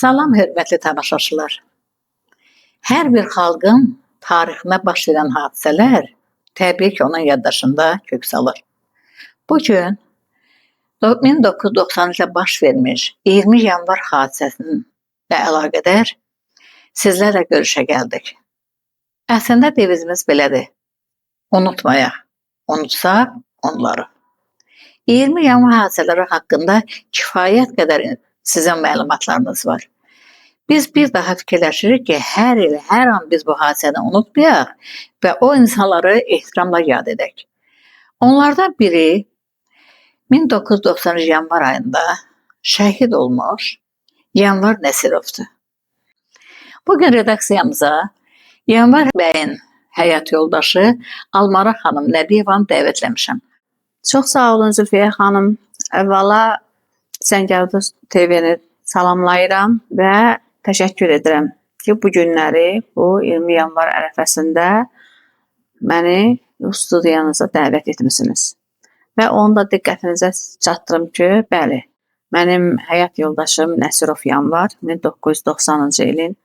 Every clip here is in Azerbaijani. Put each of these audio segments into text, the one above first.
Salam hörmətli tamaşaçılar. Hər bir xalqın tarixinə baş verən hadisələr təbii ki, onun yaddaşında kök salır. Bu gün 1993-də baş vermiş 20 yanvar hadisəsinə əlaqədar sizlərlə görüşə gəldik. Əslində devizimiz belədir. Unutmayaq. Unutsaq onları. 20 yanvar hadisələri haqqında kifayət qədər sizin məlumatlarınız var. Biz bir daha fikirləşirik ki, hər il, hər an biz bu hadisəni unutmayaq və o insanları ehtiramla yad edək. Onlardan biri 1993 yanvar ayında şəhid olmuş Yanvar Nəsirovdur. Bugün redaksiyamıza Yanvar bəyin həyat yoldaşı Almara xanım Nəbiyevanı dəvətləmişəm. Çox sağ olun Zülfiyə xanım. Əvvəla Zəngəzur TV-ni salamlayıram və təşəkkür edirəm ki, bu günləri, bu 20 yanvar ərəfəsində məni studiyanıza dəvət etmisiniz. Və onu da diqqətinizə çatdırım ki, bəli, mənim həyat yoldaşım Nəsirov Yanvar 1990-cı ilin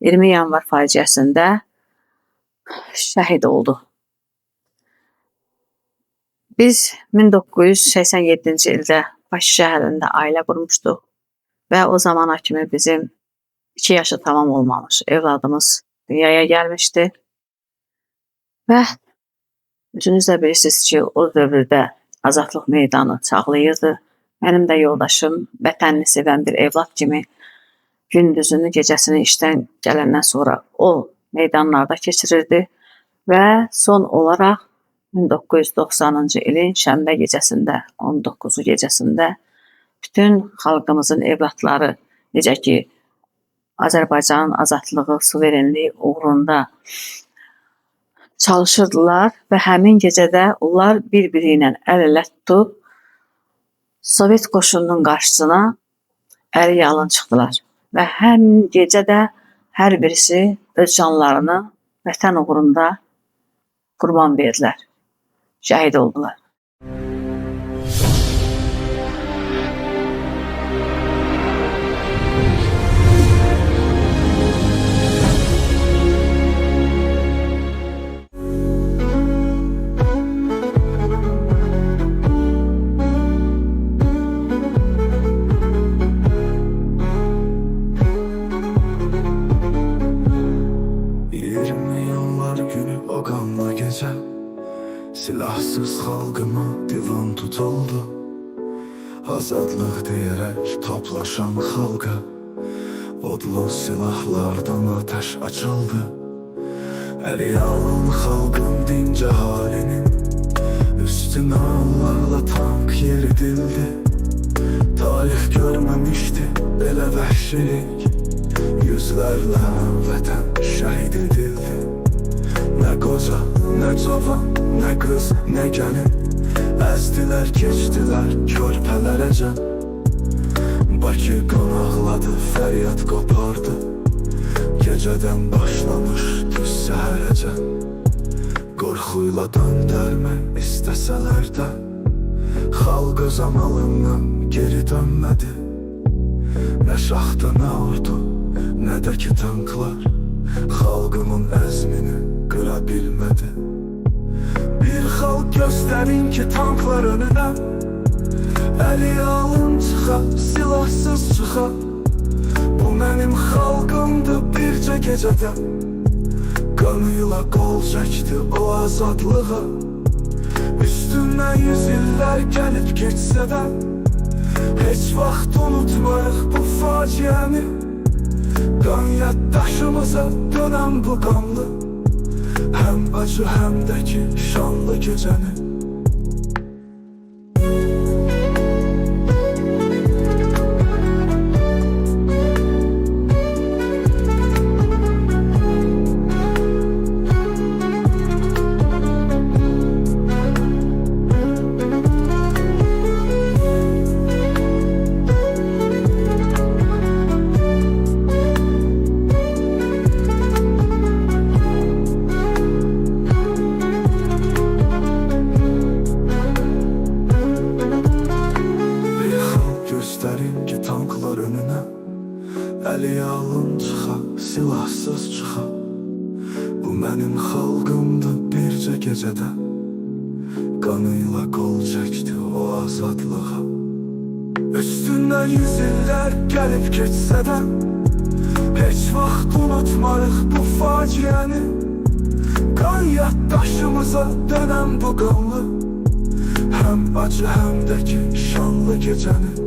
20 yanvar faciəsində şəhid oldu. Biz 1987-ci ildə Bakı şəhərində ailə qurmuşduq və o zamana kimi bizim 2 yaşı tamam olmamış evladımız dünyaya gəlmişdi. Və özünüz də bilirsiniz ki, o dövrdə Azadlıq meydanı çağlayırdı. Mənim də yoldaşım vətənini sevən bir evlad kimi gündüzünü, gecəsini işdən gələndən sonra o meydanlarda keçirirdi və son olaraq 1990-cı ilin şənbə gecəsində, 19-u gecəsində bütün xalqımızın evladları necə ki Azərbaycanın azadlığı, suverenliyi uğrunda çalışırdılar və həmin gecədə onlar bir-biri ilə əl-ələ tutub Sovet qoşununun qarşısına əli yalın çıxdılar və həmin gecə də hər birisi öz canlarını vətən uğrunda qurban verdilər, şəhid oldular. Silahsız halkıma divan tutuldu. Azadlık diyerek toplaşan halka odlu silahlardan ateş açıldı. El yalın halkın dince halinin üstüne onlarla tank yeridildi. Tarih görmemişti belə vəhşilik. Yüzlerle vətən şəhid edildi. Ne koca, ne çoban, ne kız, ne gelin. Ezdiler, geçtiler körpelerece. Bakı kan ağladı, feryat kopardı. Geceden başlamış düz səhərəcə. Qorxuyla döndərmək istəsələr də xalq öz amalından geri dönmədi. Ne şaxta, ne ordu, ne də ki tanklar xalqımın əzmini kıra bilmedi. Bir halk gösterin ki tanklar önüne eli alın çıxa, silahsız çıxa. Bu benim halkımdı bircə gecədə. Kanıyla kol çəkdi o azadlığa. Üstüne yüzyıllar gelip geçse de heç vaxt unutmayıq bu faciəni. Qan yaddaşımıza dönən bu qanlı, hem acı hem de ki şanlı gecəni. gecədə qanıyla qol çəkdi o azadlığa. Üstündən yüz illər gəlib keçsə də heç vaxt unutmarıq bu faciəni. Qan yaddaşımıza dönən bu qanlı, həm acı həm də ki şanlı gecəni.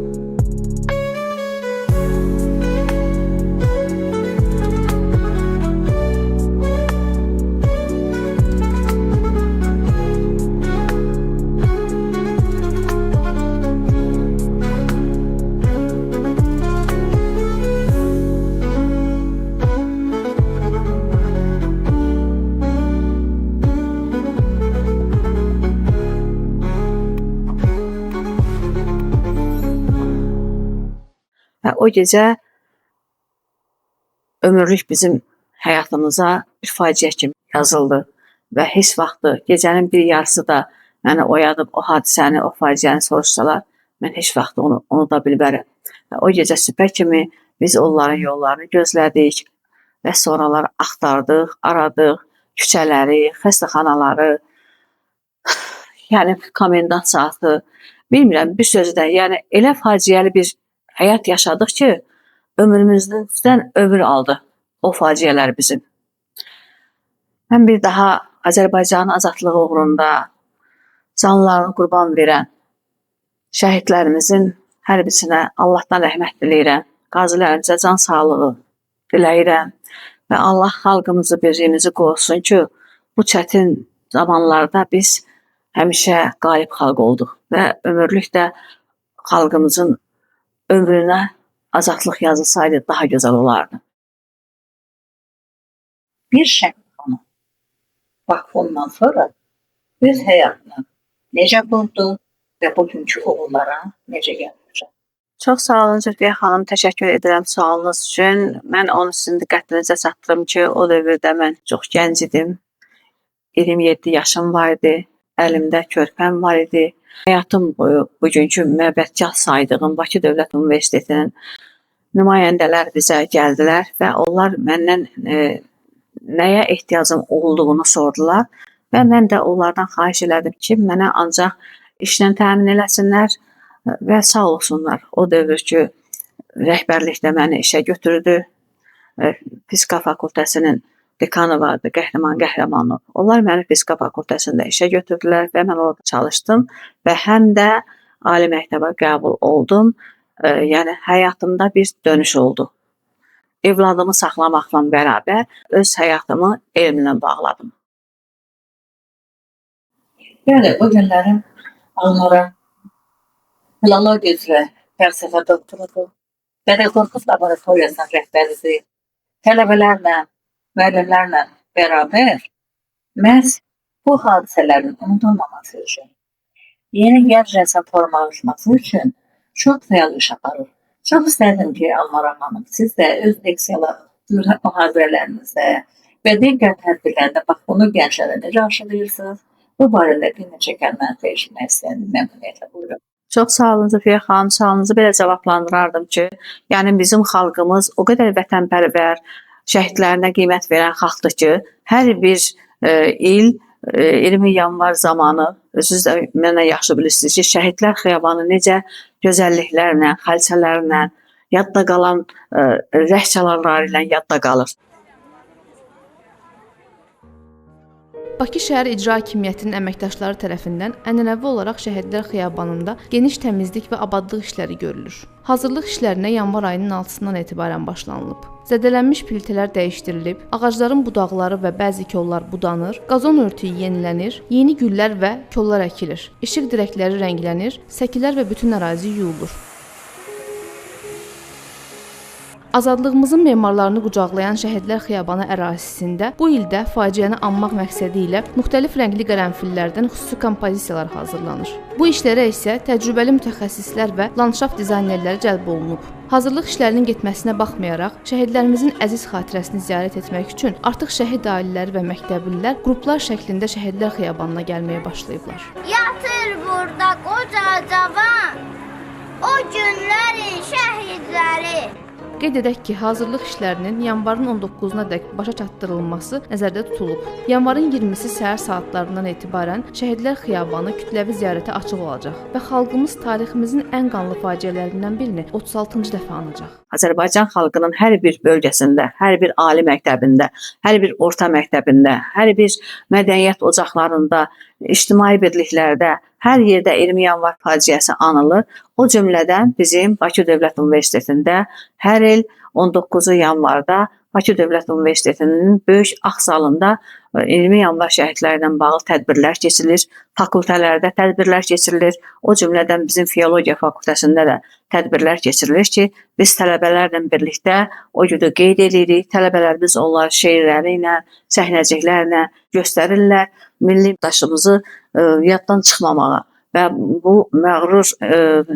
Və o gecə ömürlük bizim həyatımıza bir faciə kimi yazıldı və heç vaxtı gecənin bir yarısı da məni oyadıb o hadisəni, o faciəni soruşsalar, mən heç vaxt onu unuda bilmərəm. Və o gecə sübhə kimi biz onların yollarını gözlədik və sonralar axtardıq, aradıq küçələri, xəstəxanaları, yəni komendant saatı, bilmirəm bir sözü də, yəni elə faciəli bir həyat yaşadıq ki, ömrümüzdən ömür aldı o faciələr bizim. Mən bir daha Azərbaycanın azadlığı uğrunda canlarını qurban verən şəhidlərimizin hər birisinə Allahdan rəhmət diləyirəm. Qazilərimizə can sağlığı diləyirəm və Allah xalqımızı, birliyimizi qorusun ki, bu çətin zamanlarda biz həmişə qalib xalq olduq və ömürlük də xalqımızın ömrünə azadlıq yazılsaydı daha gözəl olardı. Bir şəhid onu bax bundan sonra öz həyatını necə qurdu və bugünkü oğullara necə gəlmişəm? Çox sağ olun Zülfiyə xanım, təşəkkür edirəm sualınız üçün. Mən onu sizin diqqətinizə çatdırım ki, o dövrdə mən çox gənc idim. 27 yaşım var idi, əlimdə körpəm var idi. Həyatım boyu bugünkü məbədgah saydığım Bakı Dövlət Universitetinin nümayəndələr bizə gəldilər və onlar məndən nəyə ehtiyacım olduğunu sordular və mən də onlardan xahiş elədim ki, mənə ancaq işlə təmin eləsinlər və sağ olsunlar. O dövrki rəhbərlik də məni işə götürdü. Fizika fakültəsinin dekanı vardı, Qəhrəman Qəhrəmanov. Onlar məni fizika fakültəsində işə götürdülər və mən orada çalışdım və həm də ali məktəbə qəbul oldum. Yəni həyatımda bir dönüş oldu. Evladımı saxlamaqla bərabər öz həyatımı elmlə bağladım. Bəli, bu günlərim Almara filologiya üzrə fəlsəfə doktorudur. Dədə Qorqud laboratoriyasının rəhbəridir. Tələbələrlə, müəllimlərlə bərabər məhz bu hadisələrin unudulmaması üçün, yeni gənc nəslin formalaşması üçün çox fəal iş aparır. Çox istərdim ki, Almara xanım, siz də öz leksiyalarınızda, mühazirələrinizdə və digər tədbirlərdə bax bunu gənclərə necə aşılayırsınız? Bu barədə bir neçə kəlmə eşitmək istərdim. Məmnuniyyətlə buyurun. Çox sağ olun Zülfiyə xanım, sualınızı belə cavablandırardım ki, yəni bizim xalqımız o qədər vətənpərvər, şəhidlərinə qiymət verən xalqdır ki, hər bir il 20 yanvar zamanı, özünüz də mənə yaxşı bilirsiniz ki, Şəhidlər Xiyabanı necə gözəlliklərlə, xalçalarla, yadda qalan rəqs çalarları ilə yadda qalır. Bakı şəhər İcra Hakimiyyətinin əməkdaşları tərəfindən ənənəvi olaraq Şəhidlər Xiyabanında geniş təmizlik və abadlıq işləri görülür. Hazırlıq işlərinə yanvar ayının 6-sından etibarən başlanılıb. Zədələnmiş plitələr dəyişdirilib, ağacların budaqları və bəzi kollar budanır, qazon örtüyü yenilənir, yeni güllər və kollar əkilir, işıq dirəkləri rənglənir, səkilər və bütün ərazi yuyulur. Azadlığımızın memarlarını qucaqlayan Şəhidlər Xiyabanı ərazisində bu ildə faciəni anmaq məqsədi ilə müxtəlif rəngli qərənfillərdən xüsusi kompozisiyalar hazırlanır. Bu işlərə isə təcrübəli mütəxəssislər və landşaft dizaynerləri cəlb olunub. Hazırlıq işlərinin getməsinə baxmayaraq, şəhidlərimizin əziz xatirəsini ziyarət etmək üçün artıq şəhid ailələri və məktəblilər qruplar şəklində Şəhidlər Xiyabanına gəlməyə başlayıblar. Yatır burada qoca cavan, o günlərin şəhidləri. Qeyd edək ki, hazırlıq işlərinin yanvarın 19-na dək başa çatdırılması nəzərdə tutulub. Yanvarın 20-si səhər saatlarından etibarən Şəhidlər Xiyabanı kütləvi ziyarətə açıq olacaq və xalqımız tariximizin ən qanlı faciələrindən birini 36-cı dəfə anacaq. Azərbaycan xalqının hər bir bölgəsində, hər bir ali məktəbində, hər bir orta məktəbində, hər bir mədəniyyət ocaqlarında, ictimai birliklərdə, hər yerdə 20 yanvar faciəsi anılır. O cümlədən bizim Bakı Dövlət Universitetində hər il 19 yanvarda Bakı Dövlət Universitetinin böyük ağ zalında 20 yanvar şəhidləri ilə bağlı tədbirlər keçirilir, fakültələrdə tədbirlər keçirilir. O cümlədən bizim Filologiya fakültəsində də tədbirlər keçirilir ki, biz tələbələrlə birlikdə o günü qeyd edirik. Tələbələrimiz onlar şeirləri ilə, səhnəciklərlə göstərirlər. Milli daşımızı yaddan çıxmamağa və bu məğrur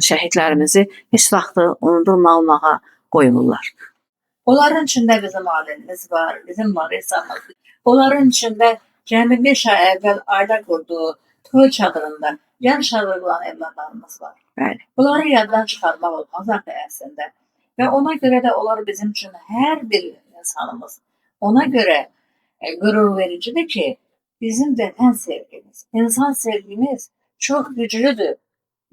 şəhidlərimizi heç vaxt unudulmamağa qoymurlar. Onların içində bizim ailemiz var, bizim Marisamız. Onların içində cəmi 5 ay əvvəl ailə qurduğu toy çadırında yan çadırı olan evladlarımız var. Bəli. Bunları yaddan çıxarmaq olmaz axı əslində. Və ona görə də onlar bizim üçün hər bir insanımız. Ona görə qürur vericidir ki, bizim vətən sevgimiz, insan sevgimiz çox güclüdür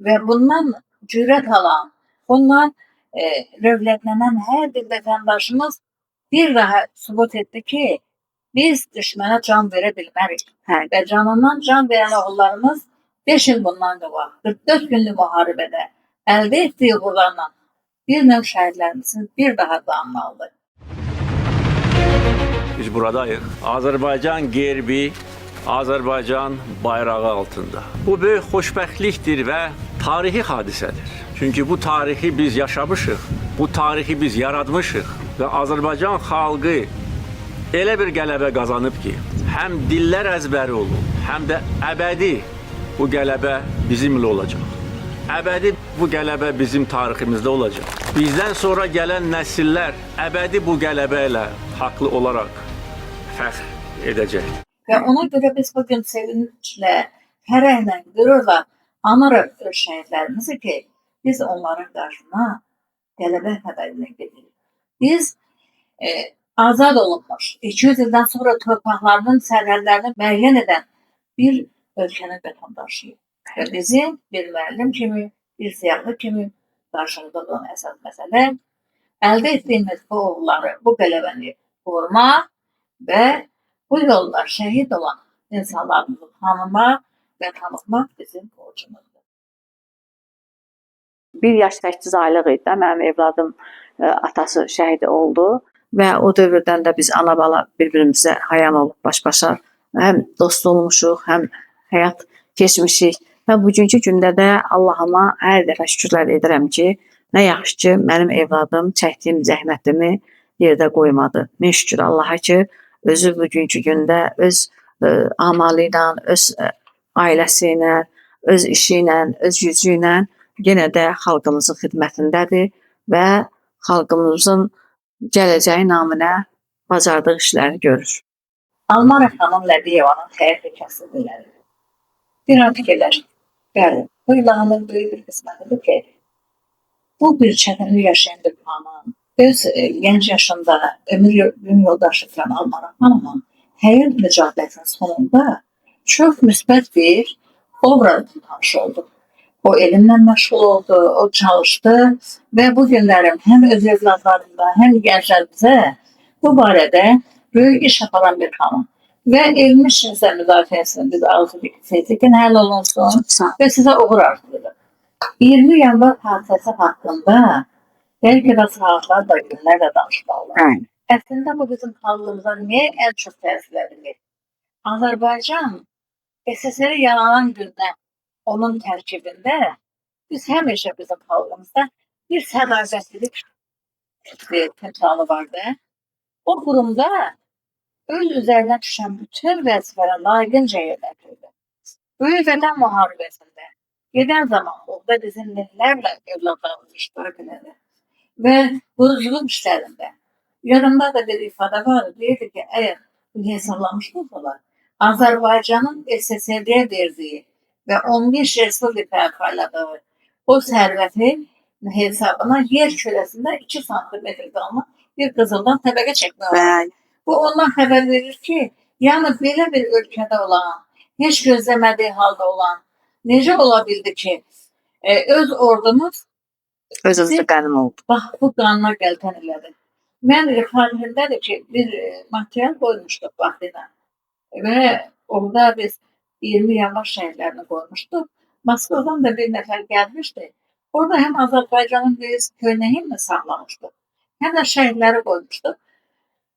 və bundan cürət alan, bundan rövlətlənən hər bir vətəndaşımız bir daha sübut etdi ki, biz düşmənə can verə bilmərik. Hə. Və canından can verən oğullarımız 5 il bundan qabaq 44 günlük müharibədə əldə etdiyi uğurlarla bir növ şəhidlərimizin bir daha canını aldı. Biz buradayıq. Azərbaycan gerbi, Azərbaycan bayrağı altında. Bu böyük xoşbəxtlikdir və tarixi hadisədir. Çünki bu tarixi biz yaşamışıq, bu tarixi biz yaratmışıq və Azərbaycan xalqı elə bir qələbə qazanıb ki, həm dillər əzbəri olub, həm də əbədi bu qələbə bizimlə olacaq. Əbədi bu qələbə bizim tariximizdə olacaq. Bizdən sonra gələn nəsillər əbədi bu qələbə ilə haqlı olaraq fəxr edəcək. Və ona görə biz bugün sevinclə, fərəhlə, qürurla anırıq öz şəhidlərimizi ki, biz onların qarşısına qələbə xəbərinə gedirik. Biz azad olunmuş, 200 ildən sonra torpaqlarının sərhədlərini müəyyən edən bir ölkənin vətəndaşıyıq. Və bizim bir müəllim kimi, bir ziyalı kimi qarşımızda olan əsas məsələ əldə etdiyimiz bu uğurları, bu qələbəni qorumaq və bu yolda şəhid olan insanlarımızı tanımaq və tanıtmaq bizim borcumuzdur. 1 yaş 8 aylıq idi də mənim evladım atası şəhid oldu və o dövrdən də biz ana-bala bir-birimizə hayan olub baş-başa həm dost olmuşuq, həm həyat keçmişik və bugünkü gündə də Allahıma hər dəfə şükürlər edirəm ki, nə yaxşı ki, mənim evladım çəkdiyim zəhmətimi yerdə qoymadı. Min şükür Allaha ki, özü bugünkü gündə öz amalı ilə, öz ailəsi ilə, öz işi ilə, öz gücü ilə yenə də xalqımızın xidmətindədir və xalqımızın gələcəyi naminə bacardığı işləri görür. Almara xanım Nəbiyevanın həyat hekayəsi belədir. Bir an fikirləş. Bəli, bu ilahının böyük bir qismətidir ki, bu bir çətinlik yaşayan bir xanım, öz gənc yaşında ömür yoldaşı itirən Almara xanımın həyat mücadiləsinin sonunda çox müsbət bir obrazla tanış oldu. O elmlə məşğul oldu, o çalışdı və bu günlərin həm öz evladlarında, həm gənclərimizə bu barədə böyük iş aparan bir xanım. Və elmi işinizə müdafiəsini biz arzu edirik ki, həll olunsun və sizə uğur arzulayırıq. 20 yanvar hadisəsi haqqında bəlkə də saatlar da günlər də danışmaq olar. Aynen. Əslində bu bizim xalqımıza niyə ən çox təsir edir? Azərbaycan SSR yaranan gündən onun tərkibində biz həmişə bizim xalqımızda bir sədaqətlilik timsalı vardı. O qurumda öz üzərinə düşən bütün vəzifələrə layiqincə yerinə yetirdi. Böyük Vətən müharibəsində gedən zaman orada bizim minlərlə evladlarımız iştirak elədi. Və quruculuq işlərində yanımda da bir ifadə var, deyirdi ki, əgər hesablamış olsalar, Azərbaycanın SSR-yə verdiyi və 15 respublikaya payladığı o sərvəti hesabına yer kürəsində 2 santimetr qalma bir qızıldan təbəqə çəkmək olar. Bəli. Bu ondan xəbər verir ki, yəni belə bir ölkədə olan, heç gözləmədiyi halda olan, necə ola bildi ki, öz ordumuz Öz-özünə qənim oldu. bax bu qanuna qəltən elədi. Mən xatirimdədir ki, bir material qoymuşduq vaxtilə və orada biz 20 yanvar şəhidlərini qoymuşduq. Moskvadan da bir nəfər gəlmişdi. Orada həm Azərbaycanın böyük köynəyini saxlamışdıq, həm də şəhidləri qoymuşduq.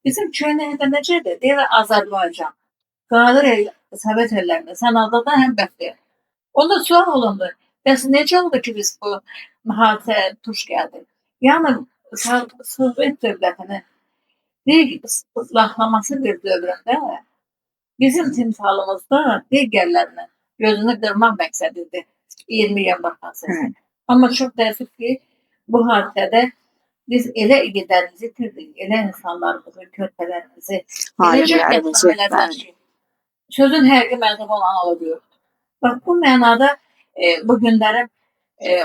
Bizim köynəkdə necədir? Deyir Azərbaycan. Qadir el, Sovet ellərində, sən adada həm bəxtiyar. Onda sual olundu. Bəs necə oldu ki, biz bu hadisəyə tuş gəldik? Yəni Sovet dövlətinin bir bir dövründə bizim timsalımızda digərlərinin gözünü qırmaq məqsədidir 20 yanvar hadisəsi. Amma çox təəssüf ki, bu hadisədə biz elə igidlərimizi itirdik, elə insanlarımızı, körpələrimizi, elə çox qətnamələr ki, sözün həqiqi mənzum olan alıb. Bax, bu mənada bu günlərin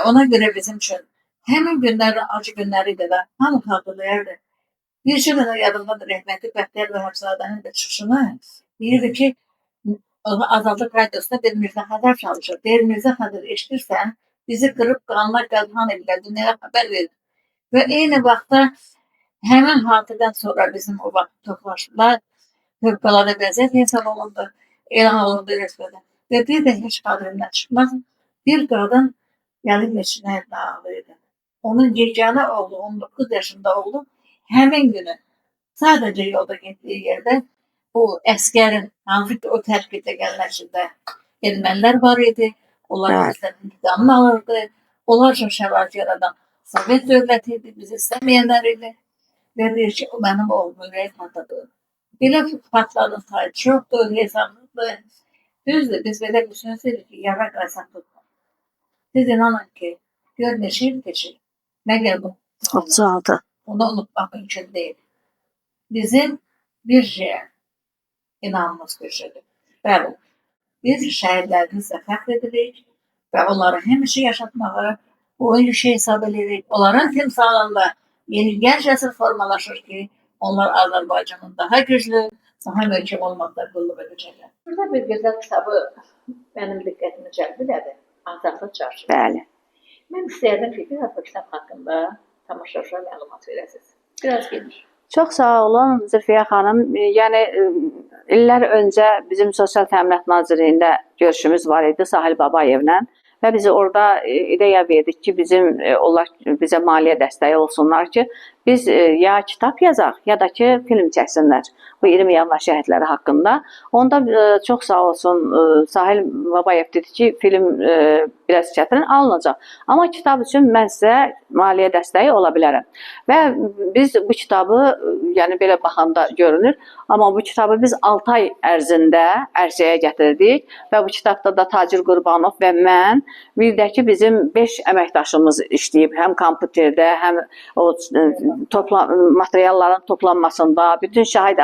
ona görə bizim üçün həmin günlərin acı günləri idi də hamı xatırlayardı. Bir şey də yadımdadır, rəhmətli Bəxtiyar Vəhabzadənin də çıxışını deyirdi ki, Azadlıq Radiosunda bir Mirzə Xəzər çalışır. Deyir, Mirzə Xəzər eşidirsən, bizi qırıb qanına qəlhan edirlər, dünyaya xəbər verir. Və eyni vaxtda həmin hadisədən sonra bizim o vaxt toplaşdılar, fövqəladə vəziyyət hesab olundu, elan olundu rəsmiyyətə. Və bir də heç xatirimdən çıxmaz, bir qadın gəlib meçinə ağlayırdı. Onun yeganə oğlu, 19 yaşında oğlu, həmin günü sadəcə yolda getdiyi yerdə o əskərin, hansı ki o tərkibdə gələnlər içində ermənilər var idi, onlar bizdən intiqamını alırdı, onlar üçün şərait yaradan Sovet dövləti idi, bizi istəməyənlər idi və deyir ki, o mənim oğlumun ürək patladı. Belə faktların sayı çoxdur, hesablıdır. Düzdür, biz belə bir söz deyirik ki, yara qaysan tutma. Siz inanın ki, gör neçə il keçir, məgər bu 36. Bunu unutmaq mümkün deyil. Bizim bir şeyə inanımız güclüdür. Bəli, biz şəhidlərimizlə fəxr edirik və onları həmişə yaşatmağı o şey hesab edirik. Onların timsalında yeni gənc nəsil formalaşır ki, onlar Azərbaycanın daha güclü, daha möhkəm olmaqda qulluq edəcəklər. Burada bir gözəl kitabı mənim diqqətimi cəlb elədi. Azadlıq Çarşı. Bəli. Mən istəyərdim ki, biraz bu kitab haqqında tamaşaçılara məlumat verəsiniz. Biraz geniş. Çox sağ olun Zülfiyə xanım. Yəni illər öncə bizim Sosial Təminat Nazirliyində görüşümüz var idi Sahil Babayevlə və bizi orada ideya verdik ki, bizim onlar bizə maliyyə dəstəyi olsunlar ki, biz ya kitab yazaq, ya da ki film çəksinlər bu 20 yanvar şəhidləri haqqında. Onda çox sağ olsun Sahil Babayev dedi ki, film biraz çətin alınacaq. Amma kitab üçün mən sizə maliyyə dəstəyi ola bilərəm. Və biz bu kitabı, yəni belə baxanda görünür, amma bu kitabı biz 6 ay ərzində ərsəyə gətirdik və bu kitabda da Tacir Qurbanov və mən, bir də ki bizim 5 əməkdaşımız işləyib, həm kompüterdə, həm o materialların toplanmasında, bütün şahid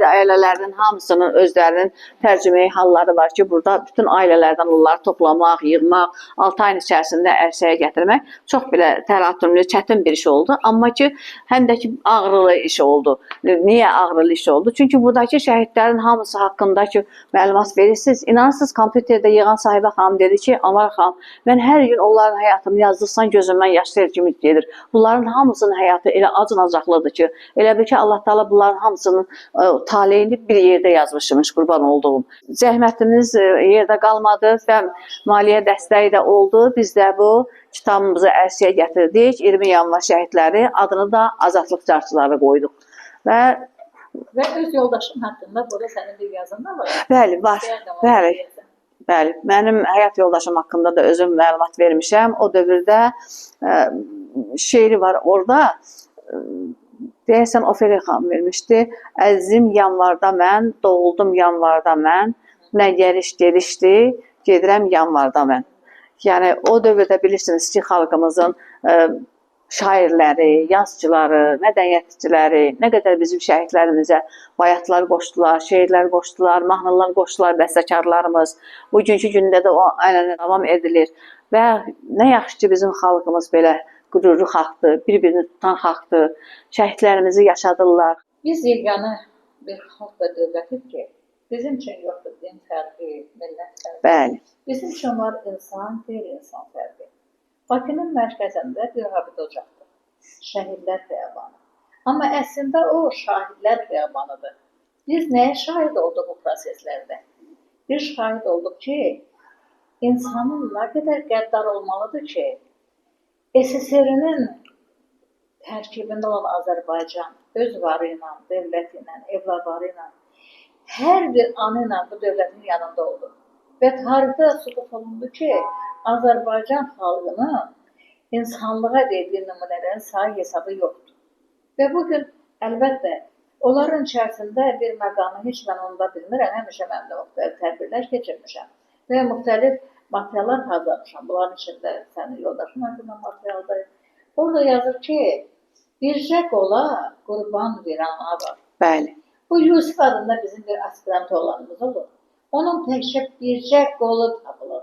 ailələrinin hamısının özlərinin tərcümeyi halları var ki, burada bütün ailələrdən onları toplamaq, yığmaq, 6 ayın içərisində ərsəyə gətirmək çox belə təlatümlü, çətin bir iş oldu. Amma ki, həm də ki, ağrılı iş oldu. Niyə ağrılı iş oldu? Çünki buradakı şəhidlərin hamısı haqqında ki, məlumat verirsiniz. İnanırsınız, kompüterdə yığan sahibə xanım dedi ki, Anvar xanım, mən hər gün onların həyatını yazdıqsan gözümdən yaş sel kimi gedir. Bunların hamısının həyatı elə acınacaqlıdır ki, elə bil ki, Allah Teala bunların hamısının taleyini bir yerdə yazmışmış, qurban olduğum. Zəhmətimiz yerdə qalmadı və maliyyə dəstəyi də oldu. Biz də bu kitabımızı ərsəyə gətirdik. 20 yanvar şəhidləri adını da Azadlıq Carçıları qoyduq. Və öz yoldaşın haqqında burada sənin bir yazın da var. Bəli, var. Bəli. Bəli, mənim həyat yoldaşım haqqında da özüm məlumat vermişəm. O dövrdə şeiri var orada. Deyəsən Ofeliya xanım vermişdi. Əzizim yanvarda mən, doğuldum yanvarda mən, nə geliş gedişdi, gedirəm yanvarda mən. Yəni o dövrdə bilirsiniz ki, xalqımızın şairləri, yazıçıları, mədəniyyətçiləri, nə qədər bizim şəhidlərimizə bayatlar qoşdular, şeirlər qoşdular, mahnılar qoşdular bəstəkarlarımız. Bugünkü gündə də o ənənə davam edilir və nə yaxşı ki bizim xalqımız belə qürurlu xalqdır, bir-birini tutan xalqdır. Şəhidlərimizi yaşadırlar. Biz yeganə bir xalq və dövlətik ki, bizim üçün yoxdur din fərqi, millət fərqi. Bəli. Bizim üçün var insan, qeyri-insan fərqi. Bakının mərkəzində bir abidə ocaqdır. Şəhidlər Xiyabanı. Amma əslində o şahidlər xiyabanıdır. Biz nəyə şahid olduq bu proseslərdə? Bir şahid olduq ki, insanın nə qədər qəddar olmalıdır ki, SSR-nin tərkibində olan Azərbaycan öz varı ilə, dövləti ilə, evladları ilə, hər bir anı ilə bu dövlətin yanında oldu. Və tarixdə sübut olundu ki, Azərbaycan xalqının insanlığa verdiyi nümunələrin sayı hesabı yoxdur. Və bugün əlbəttə onların içərisində bir məqamı heç mən onda bilmirəm. Həmişə mən də müxtəlif tədbirlər keçirmişəm və müxtəlif materiallar hazırlamışam. Bunların içində sənin yoldaşın haqqında materialdır. Orada yazır ki, bircə qola qurban verən ana var. Bəli. Bu Yusif adında bizim bir aspirant oğlanımız olur. Onun təkcə bircə qolu tapılır.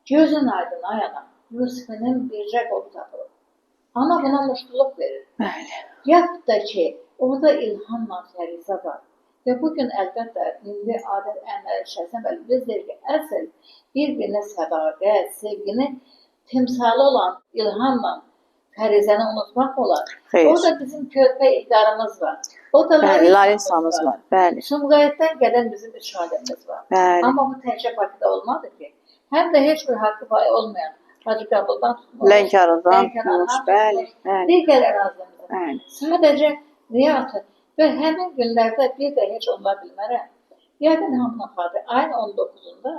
Gözün aydın ay ana, Yusifinin bircə qolu tapılır. Ana buna muştuluq verir. Bəli. Yaxud da ki, orada İlhamla Fərizə var. Və bugün əlbəttə milli adət ənənələr içərisində bəli, biz deyirik ki, əsl bir-birinə sədaqət, sevgini timsalı olan İlhamla Fərizəni unutmaq olar. Xeyr. Orada bizim körpə İlqarımız var. Orada Bəli, Larisamız Larisamız var. Bəli. Sumqayıtdan gələn bizim üç ailemiz var. Bəli. Amma bu təkcə Bakıda olmadı ki. Həm də heç bir haqqı payı olmayan Hacı Qəbuldan tutmuş, Lənkərandan Lənkərandan tutmuş. Bəli, tutmuş, bəli. digər ərazilərimizdə. Bəli. Sadəcə niyə atı? Və həmin günlərdə bir də heç ola bilmərəm. Yəqin hamının xatırı ayın 19-unda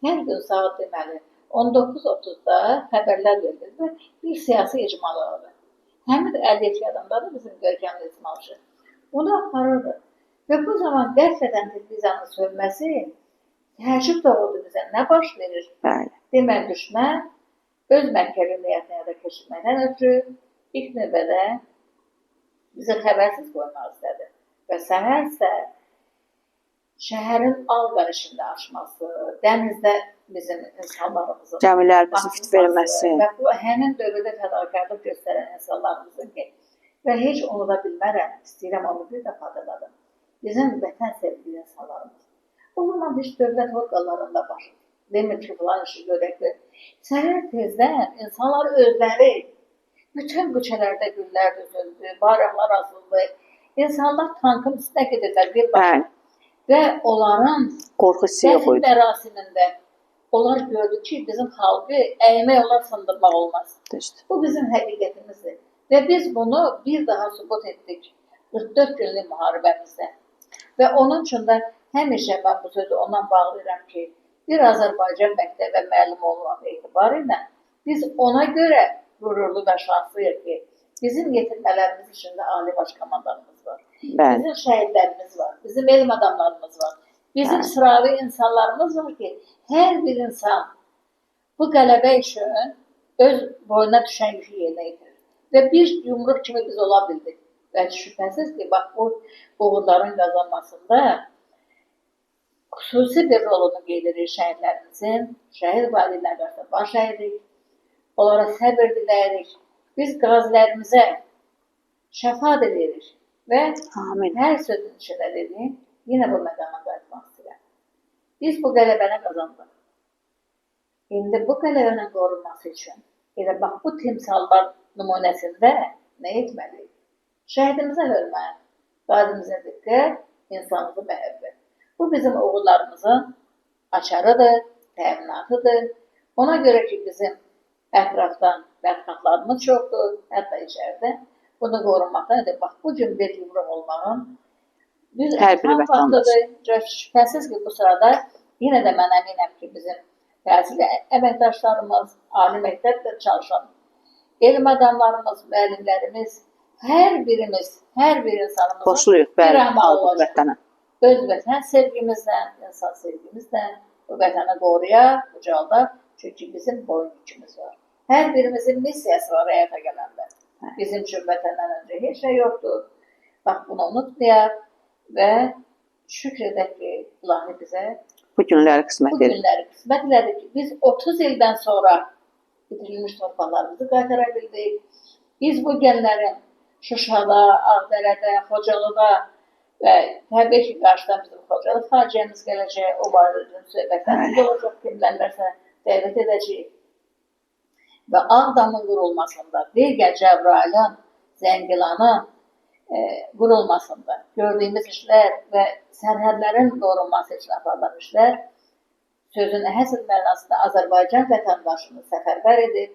hər gün saat deməli 19:30-da xəbərlər verilir və bir siyasi icmalar olur. Həmid Əliyev yadımdadır bizim görkəmli icmalçı. Bunu aparırdı. Və bu zaman qəflətən televiziyanın sönməsi təəccüb doğurdu bizə. Nə baş verir? Bəli. Deməli düşmən öz mərkəzi niyyətini həyata keçirməkdən ötrü ilk növbədə bizi xəbərsiz qoymaq istədi. Və səhər-səhər şəhərin alqar içində açması, dənizdə bizim insanlarımızın Gəmilərimizin fit batması verməsi. və bu həmin dövrdə fədakarlıq göstərən insanlarımızın ki, və heç unuda bilmərəm, istəyirəm onu bir də xatırladım. Bizim vətən sevgili insanlarımız. O zaman heç dövlət orqanlarında baş demir ki, filan işi görək. Səhər tezdən insanlar özləri bütün küçələrdə güllər düzüldü, bayraqlar asıldı. İnsanlar tankın üstünə gedirlər bir başına. Bəli. Və onların Qorxu hissi yox dəfn idi. mərasimində onlar gördü ki, bizim xalqı əymək olar, sındırmaq olmaz. Düzdür. Bu bizim həqiqətimizdir. Və biz bunu bir daha sübut etdik 44 günlük müharibəmizdə. Və onun üçün də həmişə mən bu sözü ondan bağlayıram ki, bir Azərbaycan məktəbə müəllim olmaq etibarıyla biz ona görə qürurlu və şanslıyıq ki, bizim yetirmələrimiz içində Ali Baş Komandanımız var. Bəli. Bizim şəhidlərimiz var, bizim elm adamlarımız var, bizim Bəli. sıravi insanlarımız var ki, hər bir insan bu qələbə üçün öz boynuna düşən yükü yerinə yetirir. Və bir yumruq kimi biz ola bildik. Və şübhəsiz ki, bax bu uğurların qazanmasında xüsusi bir rolunu qeyd edir şəhidlərimizin, şəhid valideynlərinə qarşı baş əyirik, onlara səbir diləyirik. Biz qazilərimizə şəfa diləyirik və Amin. hər sözün içində dediyim, yenə bu məqama qayıtmaq istəyirəm. Biz bu qələbəni qazandıq. İndi bu qələbənin qorunması üçün elə bax bu timsallar nümunəsində nə etməliyik? Şəhidimizə hörmət, qazimizə diqqət, insanımıza məhəbbət. Bu bizim oğullarımızın açarıdır, təminatıdır. Ona görə ki, bizim ətrafdan bədxahlarımız çoxdur, hətta içəridə. Bunu qorunmaqdan ötürü, bax bu gün bir yumruq olmağın bir Hər bir tam vətəndaş. vaxtıdır. Şübhəsiz ki, bu sırada yenə də mən əminəm ki, bizim təhsil əməkdaşlarımız, ali məktəbdə çalışan elm adamlarımız, müəllimlərimiz, hər birimiz, hər bir insanımızın Borçluyuq, bir bəli, əməli xalqı olacaq. vətənə. Öz vətən sevgimizlə, insan sevgimizlə bu vətəni qoruyaq, ucaldaq. Çünki bizim boyun yükümüz var. Hər birimizin missiyası var həyata gələndə. Bizim üçün vətəndən öncə heç şey yoxdur. Bax, bunu unutmayaq və şükr edək ki, ilahi bizə bu günləri qismət bu günləri qismət elədi ki, biz 30 ildən sonra itirilmiş torpaqlarımızı qaytara bildik. Biz bu günlərin Şuşada, Ağdərədə, Xocalıda və təbii ki, qarşıdan bizim Xocalı faciəmiz gələcək, o barədə bizim söhbətlərimiz olacaq, kimlərsə dəvət edəcəyik. Və Ağdamın qurulmasında, digər Cəbrayılın, Zəngilanın qurulmasında gördüyümüz işlər və sərhədlərin qorunması üçün aparılan işlər sözün əsl mənasında Azərbaycan vətəndaşını səfərbər edib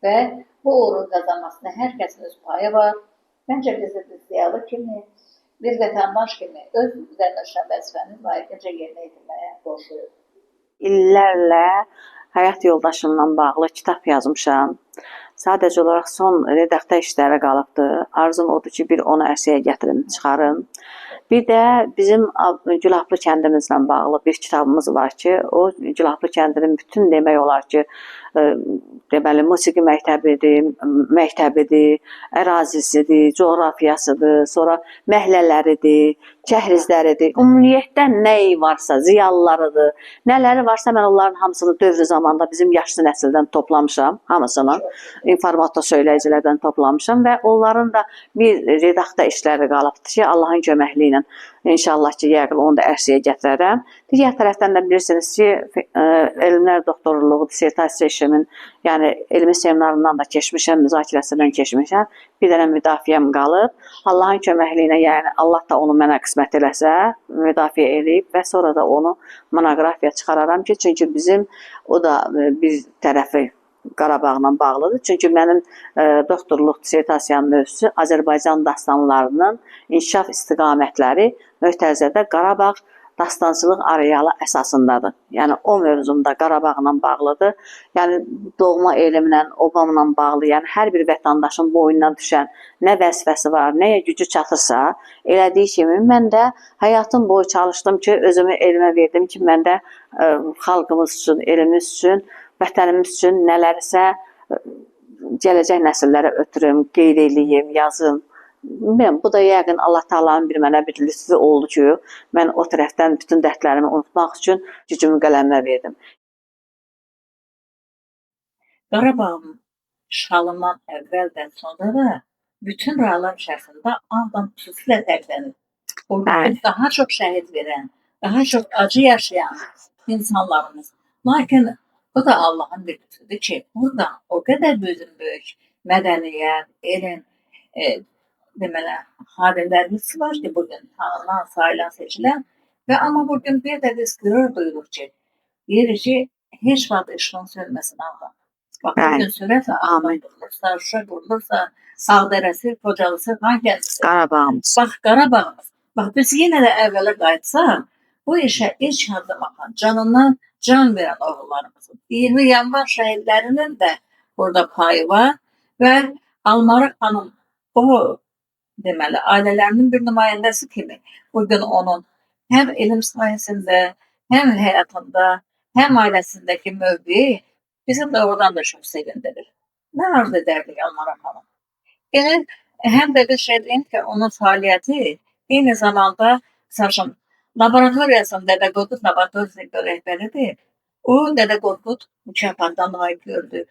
və bu uğurun qazanmasında hər kəsin öz payı var. Məncə biz də ziyalı kimi, bir vətəndaş kimi öz üzərinə düşən vəzifəni layiqincə yerinə yetirməyə borcluyuq. İllərlə həyat yoldaşımla bağlı kitab yazmışam. Sadəcə olaraq son redaktə işləri qalıbdır. Arzum odur ki, bir onu ərsəyə gətirim, çıxarım. Bir də bizim Gülablı kəndimizlə bağlı bir kitabımız var ki, o Gülablı kəndinin bütün demək olar ki, deməli musiqi məktəbidir, ərazisidir, coğrafiyasıdır, sonra məhlələridir, kəhrizləridir. Ümumiyyətdə nə varsa, ziyalılarıdır, nələri varsa mən onların hamısını dövrü zamanda bizim yaşlı nəsildən toplamışam, hamısını informator söyləyicilərdən toplamışam və onların da bir redaktə işləri qalıbdır ki, Allahın köməkliyi ilə inşallah ki, yəqin onu da ərsəyə gətirərəm. Digər tərəfdən də bilirsiniz ki, elmlər doktorluğu dissertasiya işimin, yəni elmi seminarından da keçmişəm, müzakirəsindən keçmişəm. Bir dənə müdafiəm qalıb. Allahın köməkliyi ilə, yəni Allah da onu mənə qismət eləsə, müdafiə eləyib və sonra da onu monoqrafiya çıxararam ki, çünki bizim o da bir tərəfi Qarabağla bağlıdır. Çünki mənim doktorluq dissertasiyam mövzusu Azərbaycan dastanlarının inkişaf istiqamətləri mötərizədə Qarabağ dastançılıq arealı əsasındadır. Yəni o mövzumda Qarabağla bağlıdır. Yəni doğma elmlə, obamla bağlı, yəni hər bir vətəndaşın boynuna düşən nə vəzifəsi var, nəyə gücü çatırsa, elədiyi kimi mən də həyatım boyu çalışdım ki, özümü elmə verdim ki, mən də xalqımız üçün, elimiz üçün, vətənimiz üçün nələrisə gələcək nəsillərə ötürüm, qeyd eləyim, yazım. Bilmirəm, bu da yəqin Allah Taala'nın bir mənə bir lütfü oldu ki, mən o tərəfdən bütün dərdlərimi unutmaq üçün gücümü qələmə verdim. Qarabağın işğalından əvvəl də sonra da bütün rayonlar içərisində Ağdam xüsusilə fərqlənir. Orada daha çox şəhid verən, daha çox acı yaşayan insanlarımız. Lakin o da Allahın bir lütfüdür ki, burada o qədər böyük mədəniyyət, elm, deməli, xadimlərimiz var ki, bugün tanınan, sayılan, seçilən və amma bugün bir də biz qürur duyuruq ki, deyirik ki, heç vaxt işığın sönməsin Ağdam. Bax, bugün sürətlə Ağdam qurulursa, Şuşa qurulursa, Ağdərəsi, Xocalısı, Xankəndisi, Qarabağımız. Bax, Qarabağımız. Bax, biz yenə də əvvələ qayıtsaq, bu işə ilk addım atan, canından can verən oğullarımızın, 20 yanvar şəhidlərinin də burada payı var və Almarıq xanım o deməli, ailələrinin bir nümayəndəsi kimi bugün onun həm elm sahəsində, həm həyatında, həm ailəsindəki mövqeyi bizi doğrudan da çox sevindirir. Nə arzu edərdik Almarıq xanım? Elə həm də bir şey deyim ki, onun fəaliyyəti eyni zamanda, misal üçün, laboratoriyasının Dədə Qorqud laboratoriyasının rəhbəridir. O, Dədə Qorqud mükafatına layiq gördü.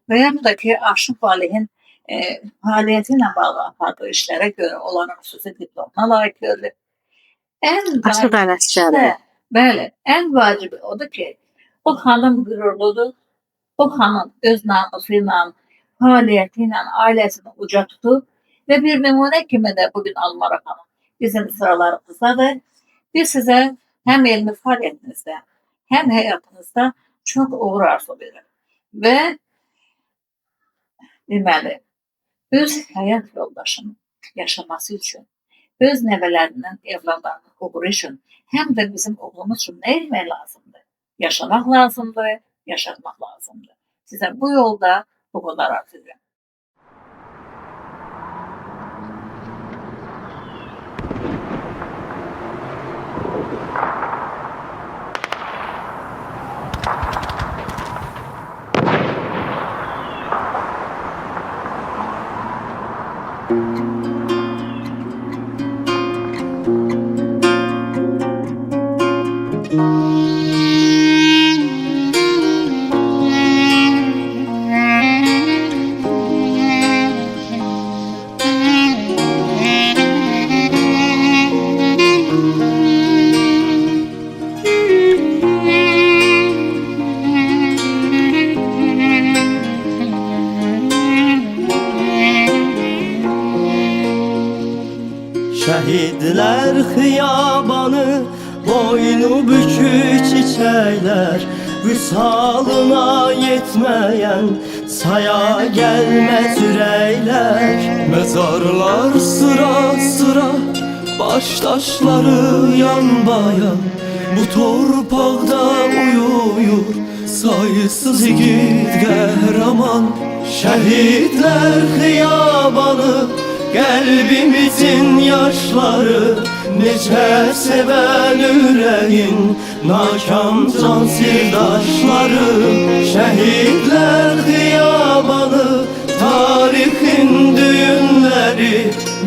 Və yaxud da ki, Aşıq Valihin fəaliyyəti ilə bağlı apardığı işlərə görə onların xüsusi diplomuna layiq görülür. Aşıq Ələsgərov. Bəli, ən vacibi odur ki, o xanım qürurludur. O xanım öz namusu ilə, fəaliyyəti ilə ailəsini uca tutub və bir nümunə kimi də bugün Almara xanım bizim sıralarımızdadır. Biz sizə həm elmi fəaliyyətinizdə, həm həyatınızda çox uğur arzulayırıq. Və deməli, öz həyat yoldaşının yaşaması üçün, öz nəvələrinin, evladlarının uğuru üçün, həm də bizim oğlumuz üçün nə etmək lazımdır? Yaşamaq lazımdır, yaşatmaq lazımdır. Sizə bu yolda uğurlar arzu edirəm. Şehitler xiyabanı, boynu bükük çiçekler, vüsalına yetmeyen saya gelmez yürekler. Mezarlar sıra sıra, baştaşları yan bayan, bu torpaqda uyuyur sayısız igid qəhrəman. Şehitler xiyabanı, kalbimizin yaşları, neçə sevən ürəyin nakam can sirdaşları. Şehitler xiyabanı, tarihin düyünleri,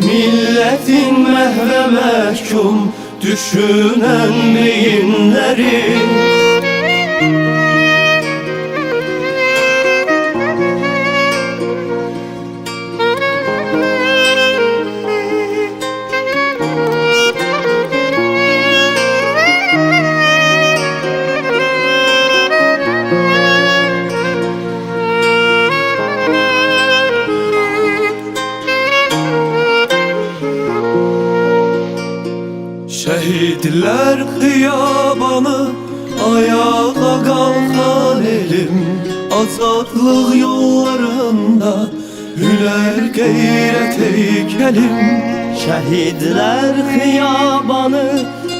milletin məhvə məhkum düşünən beyinleri. Şehitler xiyabanı, ayağa kalkan elim, azadlıq yollarında hünər qeyrət heykelim. Şehitler xiyabanı,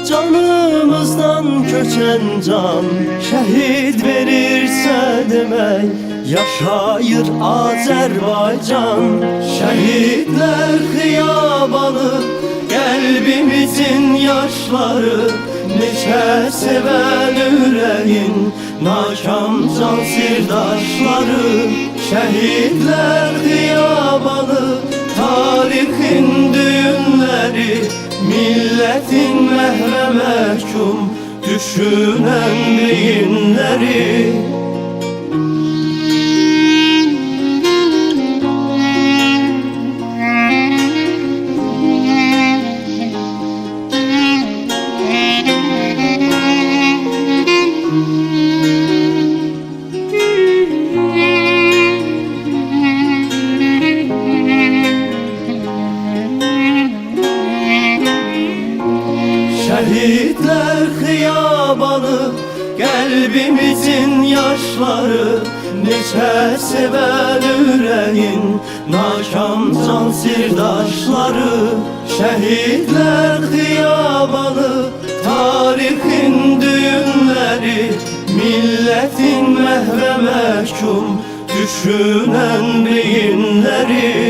canımızdan köçen can, şehit verirse demek yaşayır Azerbaycan. Şehitler xiyabanı, kalbimizin yaşları, neçə sevən ürəyin nakam can sirdaşları. Şehitler xiyabanı, tarihin düyünleri, milletin məhvə məhkum düşünən beyinleri. Şehitler xiyabanı, kalbimizin yaşları, neçə sevən ürəyin nakam can sirdaşları. Şehitler xiyabanı, tarihin düyünleri, milletin məhvə məhkum düşünən beyinleri.